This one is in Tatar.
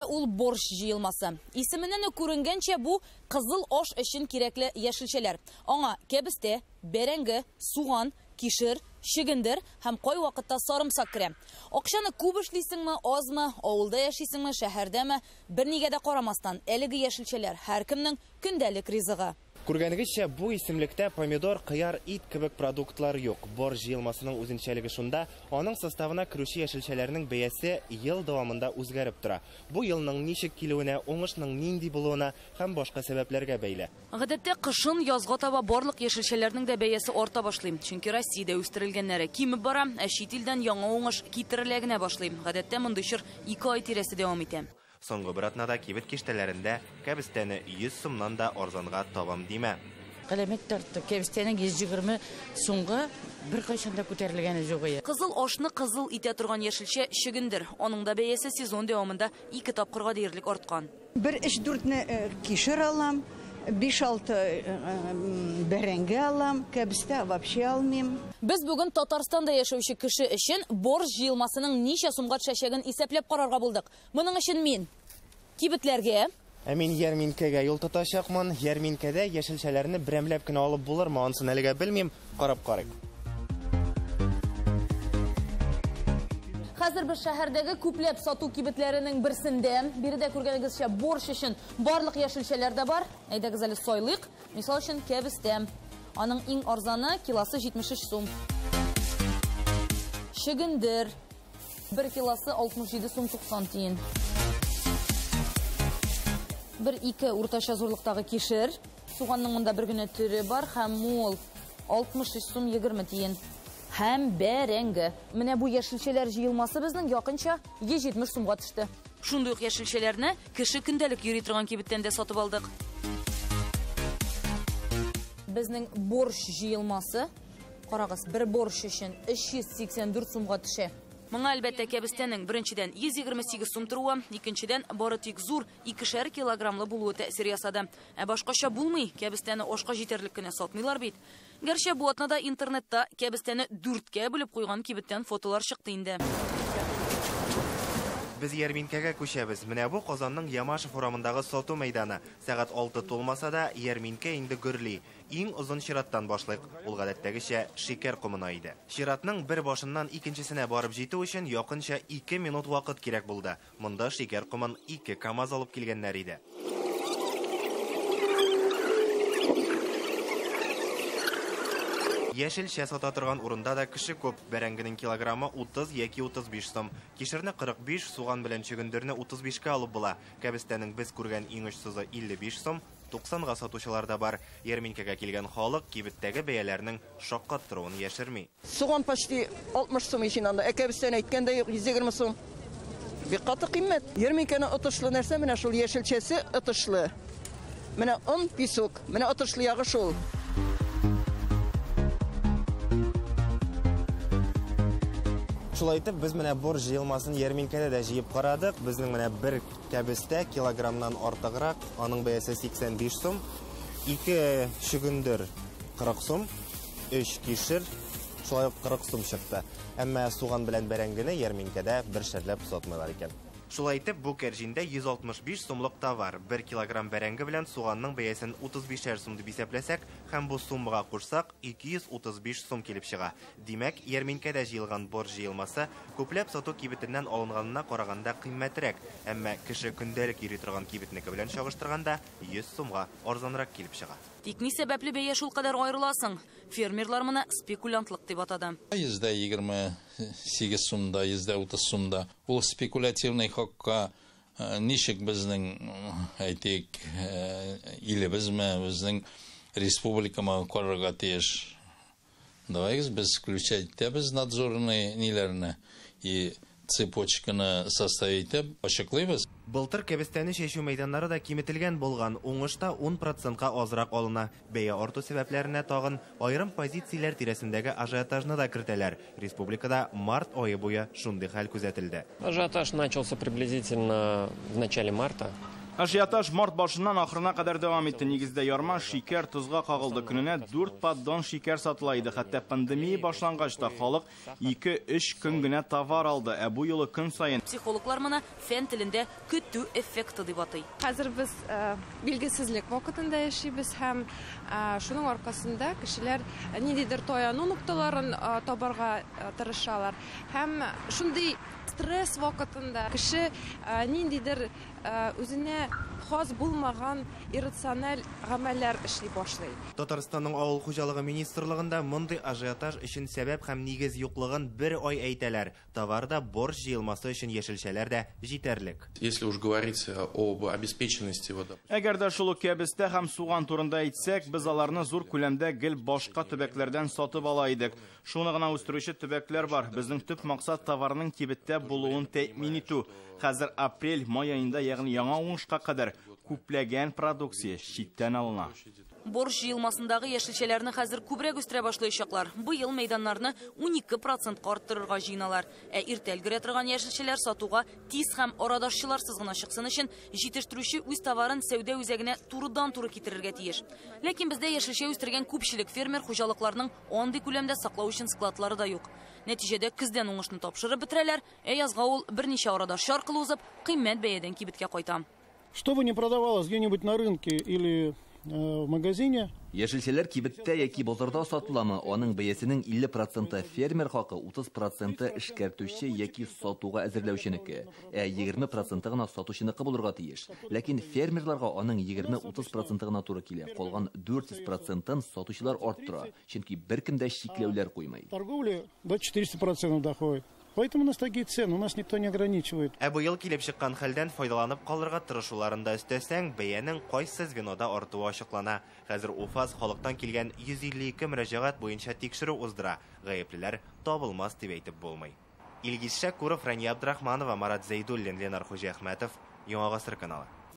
Ул борщ җыелмасы. Исеменнән үк күренгәнчә, бу кызыл аш өчен кирәкле яшелчәләр. Аңа кәбестә, бәрәңге, суган, кишер, чөгендер һәм кайвакытта сарымсак керә. Акчаны күп эшлисеңме, азмы, авылда яшисеңме, шәһәрдәме, бернигә дә карамастан, әлеге яшелчәләр һәркемнең көндәлек ризыгы. Күргәнегезчә, бу исемлектә помидор, кыяр, ит кебек продуктлар юк. Борщ җыелмасының үзенчәлеге шунда, аның составына керүче яшелчәләрнең бәясе ел дәвамында үзгәреп тора. Бу елның ничек килүенә, уңышның нинди булуына һәм башка сәбәпләргә бәйле. Гадәттә, кышын язга таба барлык яшелчәләрнең дә бәясе арта башлый. Чөнки Россиядә үстерелгәннәре кимеп бара, ә чит илдән яңа уңыш китерелә генә башлый. Гадәттә, мондый чор 2 ай тирәсе дәвам итә. Соңгы бер атнада кибет киштәләрендә кәбестәне 100 сумнан да арзанга табам димә. Каләмет тартты. Кәбестәнең 120 сумга бер кайчан да күтәрелгәне юк иде. Кызыл ашны кызыл итә торган яшелчә чөгендер. Аның да бәясе сезон дәвамында 2 тапкырга диярлек арткан. Бер өч дүртне кишер алам, биш-алты бәрәңге алам, кәбестә вообще алмыйм. Без бүген Татарстанда яшәүче кеше өчен борщ җыелмасының ничә сумга төшәчәген исәпләп карарга булдык. Моның өчен мин кибетләргә, Ә мин ярминкәгә юл тотачакмын. Ярминкәдә яшелчәләрне берәмләп кенә алып булырмы, анысын әлегә белмим. Карап карыйк. Хәзер без шәһәрдәге күпләп сату кибетләренең берсендә. Биредә күргәнегезчә борщ өчен барлык яшелчәләр дә бар. Әйдәгез әле сайлыйк. Мисал өчен кәбестә. Аның иң арзаны килосы 73 сум. Чөгендер. Бер килосы 67 сум 90 тиен. Бер ике уртача зурлыктагы кишер. Суганның монда бер генә төре бар һәм ул 63 сум 20 тиен. Һәм бәрәңге. Менә бу яшелчәләр җыелмасы безнең якынча 170 сумга төште. Шундый ук яшелчәләрне кеше көндәлек йөри торган кибеттән дә сатып алдык. Безнең борщ җыелмасы, карагыз, бер борщ өчен 384 сумга төшә. Моңа әлбәттә кәбестәнең беренчедән 128 сум торуы, икенчедән бары тик зур 2 килограммлы булуы тәэсир ясады. Ә башкача булмый, кәбестәне ашка җитәрлек кенә сатмыйлар бит. Гәрчә бу атнада интернетта кәбестәне 4кә бүлеп куйган кибеттән фотолар чыкты инде. Без ярминкәгә күчәбез. Менә бу Казанның Ямашев урамындагы сату мәйданы. Сәгать 6 тулмаса да ярминкә инде гөрли. Иң озын чираттан башлыйк. Ул гадәттәгечә шикәр комына иде. Чиратның бер башыннан икенчесенә барып җитү өчен якынча 2 минут вакыт кирәк булды. Монда шикәр комын 2 КАМАЗ алып килгәннәр иде. Яшелчә сата торган урында да кеше күп. Бәрәңгенең килограммы 30 яки 35 сум. Кишерне 45, суган белән чөгендерне 35кә алып була. Кәбестәнең без күргән иң очсызы 55 сум, 90га сатучылар да бар. Ярминкәгә килгән халык кибеттәге бәяләрнең шаккаттыруын яшерми. Суган почти 60 сум ичен анда. Ә кәбестәне әйткәндә юк, 120 сум. Бик каты кыйммәт. Ярминкәнең отышлы нәрсә менә шул яшелчәсе отышлы. Менә он, песок, менә отышлы ягы шул. Шулай итеп, без менә борщ җыелмасын ярминкәдә дә җыеп карадык. Безнең менә бер кәбестә килограммнан артыграк, аның бәясе 85 сум. 2 чөгендер 40 сум, 3 кишер шулай ук 40 сум чыкты. Әмма суган белән бәрәңгене ярминкәдә бершәрләп сатмыйлар икән. Шулай итеп, бу кәрҗиндә 165 сумлык товар. 1 килограмм бәрәңге белән суганның бәясен 35 сум дип исәпләсәк һәм бу суммага кушсак 235 сум килеп чыга. Димәк, ярминкәдә җыелган борщ җыелмасы күпләп сату кибетеннән алынганына караганда кыйммәтрәк, әмма кеше көндәлек йөри торган кибетнеке белән чагыштырганда 100 сумга арзанрак килеп чыга. Тик ни сәбәпле бәя шул кадәр аерыласың? Фермерлар моны спекулянтлык дип атады. 128 сумда, 130 сумда. Ул спекулятивный хакка ничек безнең, әйтик, илебезме, безнең республикама карарга тиеш. Давайгыз без включать итәбез надзорный ниләрне и цепочканы составить итеп ачыклыйбыз. Былтыр кәбестәне чәчү мәйданнары да киметелгән булган, уңышта 10%ка азрак алына. Бәя арту сәбәпләренә тагын аерым позицияләр тирәсендәге ажиотажны да кертәләр. Республикада март ае буе шундый хәл күзәтелде. Ажиотаж начался приблизительно в начале марта. Ажиотаж март башыннан ахырына кадәр дәвам итте. Нигездә ярма, шикәр, тозга кагылды. Көненә 4 поддон шикәр сатыла иде. Хәтта пандемия башлангач та халык 2-3 көн генә товар алды. Ә бу юлы көн саен. Психологлар моны фән телендә көтү эффекты дип атый. Хәзер без билгесезлек вакытында яшибез һәм шуның аркасында кешеләр ниндидер таяну нокталарын табарга тырышалар. Һәм шундый стресс вакытында кеше ниндидер үзенә хас булмаган иррациональ гамәлләр эшли башлый. Татарстанның авыл хуҗалыгы министрлыгында мондый ажиотаж өчен сәбәп һәм нигез юклыгын бер ай әйтәләр. Товарда борщ җыелмасы өчен яшелчәләр дә җитәрлек. Если уж говорить об обеспеченности, вот, Әгәр дә шул ук кәбестә һәм суган турында әйтсәк, без аларны зур күләмдә гел башка төбәкләрдән сатып ала идек. Шуны гына үстерүче төбәкләр бар. Безнең төп максат товарның кибеттә булуын тәэмин итү. Хәзер апрель, май аенда, ягъни яңа уңышка кадәр күпләгән продукция читтән алына. Борщ җыелмасындагы яшелчәләрне хәзер күбрәк үстерә башлаячаклар. Быел мәйданнарны 12% арттырырга җыеналар. Ә иртә өлгерә торган яшелчәләр сатуга тиз һәм арадашчыларсыз гына чыксын өчен җитештерүче үз товарын сәүдә үзәгенә турыдан-туры китерергә тиеш. Ләкин бездә яшелчә үстергән күпчелек фермер хуҗалыкларының андый күләмдә саклау өчен складлары да юк. Нәтиҗәдә көздән уңышны тапшырып бетерәләр, ә язга ул берничә арадашчы аркылы узып, кыйммәт бәядән кибеткә кайта. Что бы ни продавалось где-нибудь на рынке или в магазине, Яшелчәләр кибеттә яки базарда сатыламы, аның бәясенең 50% фермер хакы, 30% эшкәртүче яки сатуга әзерләүченеке, ә 20% гына сатучыныкы булырга тиеш. Ләкин фермерларга аның 20-30% гына туры килә, калган 400%-ын сатучылар арттыра, чөнки беркем дә чикләүләр куймый. Торговля до 400% доходит. Поэтому у нас такие цены, у нас никто не ограничивает. Ә быел килеп чыккан хәлдән файдаланып калырга тырышуларын да өстәсәң, бәянең кайсы звенода артуы ачыклана. Хәзер УФАС халыктан килгән 152 мөрәҗәгать буенча тикшерү уздыра. Гаеплеләр табылмас дип әйтеп булмый. Илгиз Шәкуров, Рания Абдрахманова, Марат Зәйдуллин, Ленар Хуҗиәхмәтов, Яңа Гасыр каналы.